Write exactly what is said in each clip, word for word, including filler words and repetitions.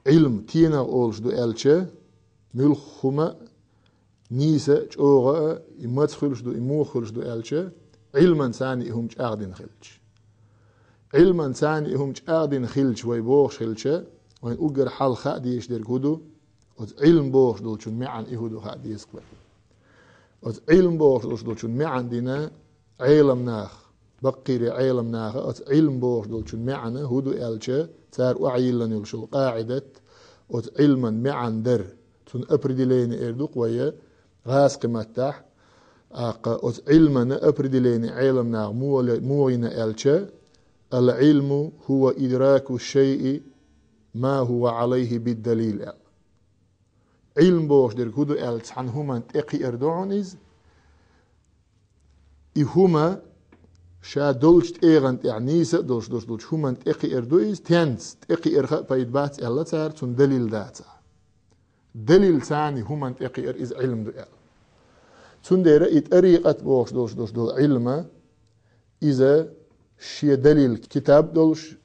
Ӏилма тенах олуш ду аьлча, муьлхха хӀума а, нийса а, чӀогӀа а, и маца хуьлуш ду, и муха хуьлуш ду аьлча, Ӏилман царна и хӀума чӀагӀдина хилча. Ӏилман царна и хӀума чӀагӀдина хилча, вай бохуш хилча, вайн уггар хьалха хаа дезаш дерг хӀун ду, оцу Ӏилма бохуш долчун маьӀна и хӀун ду хаа деза-кх вай. Оцу Ӏилма бохуш долчун маьӀна дина Ӏеламнаха, баккхийре Ӏеламнаха оцу Ӏилма бохуш долчун маьӀна хӀун ду аьлча, цара охьайиллина йолуш йолу къаӀидат, оцу Ӏилман маьӀна дар, цунна определение эр ду-кх вай гӀазкхийн маттахь, тӀаккха оцу Ӏилмана определение Ӏеламнаха муха ле-, муха йина аьлча, «Ал-Ӏилму хӀува идраку шайъи ма хӀува Ӏалайхи бид-далил», аьлла. Ӏилма бохуш дерг хӀун ду аьлча, цхьана хӀуманна тӀекхиар ду хьуна иза. И хӀума ша долчу тӀегӀан тӀехь нийса а долуш, долуш долчу хӀуманна тӀекхиар ду иза, тенца тӀекхиарх а пайда бац аьлла цара, цунна далил дацахь. Далил царна и хӀуманна тӀекхиар иза Ӏилма ду аьлла. Цундела и тӀарикъат бохуш долуш, долуш долу Ӏилма, иза шен далил китаб долуш,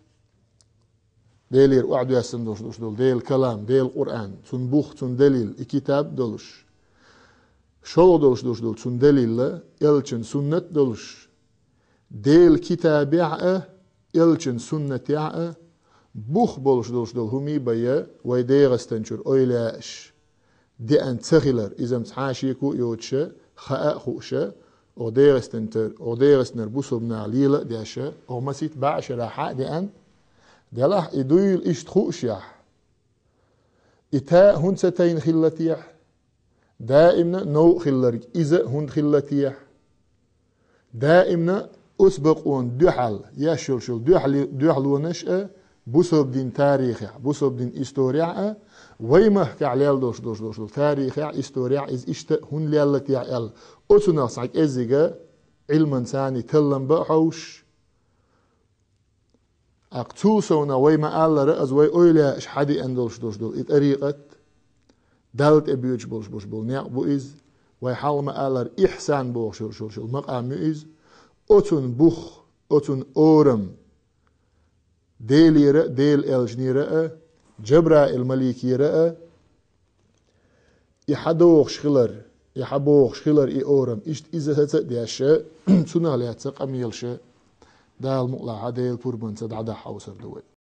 Делера охьадоьссина долуш, долуш долу Делан калам, Делан Къуръан, цунна бух, цунна далил, и китаб долуш. ШолгӀа долуш, долуш долу цунна далилла, элчан суннат долуш. Делан китабехь а, элчан суннатехь а бух болуш долуш долу хӀумий бай вай ДегӀастанчуьра ойла яаш. Деана ца хилар, иза-м цхьа а шеко а йоцуша, хаа а хууша, оха ДегӀастан тар-, оха ДегӀастанара бусалба наха лела а деша, оха масийтта бӀе шарахь хьа а деана, делахь и дуйла иштта хуушехь, и та а хӀунда ца тайна хилла техьа? Даимна новкъа хилларг иза а хӀунда хилла техьа? Даимна оцу бакъонна дуьхьал еш йолуш йолу дуьхьали-, дуьхьалонаш а бусалба дин тарихехь, бусалба дин историяхь а, вай махкахь лелла долуш, долуш, долуш долу тарихехь, историяхь иза иштта а хӀунда лелла техьа аьлла, оцунах цхьа кӀеззига Ӏилман царна таллам бан а хьовсуш, тӀаккха цул совнах вай ма-аллара, аза вай ойла яаш хьадеана долуш, долуш долу и тӀарикъат, Далла тӀе боьдуш болуш, болуш болу некъ бу иза, вай хьалха ма-аллара, ихьсан бохуш йолуш, йолуш йолу макъам ю иза. Оцунна бух, оцунна орам Делера а, Делан элчанера а, Джабраил-маликера а, и хьадохуш хилар, и хьабохуш хилар и орам, иштта иза саца а деш, цунах лаьцна къамелаш Дала мукъалахь Делан пурбанца дӀадахьа хьовсур ду вай.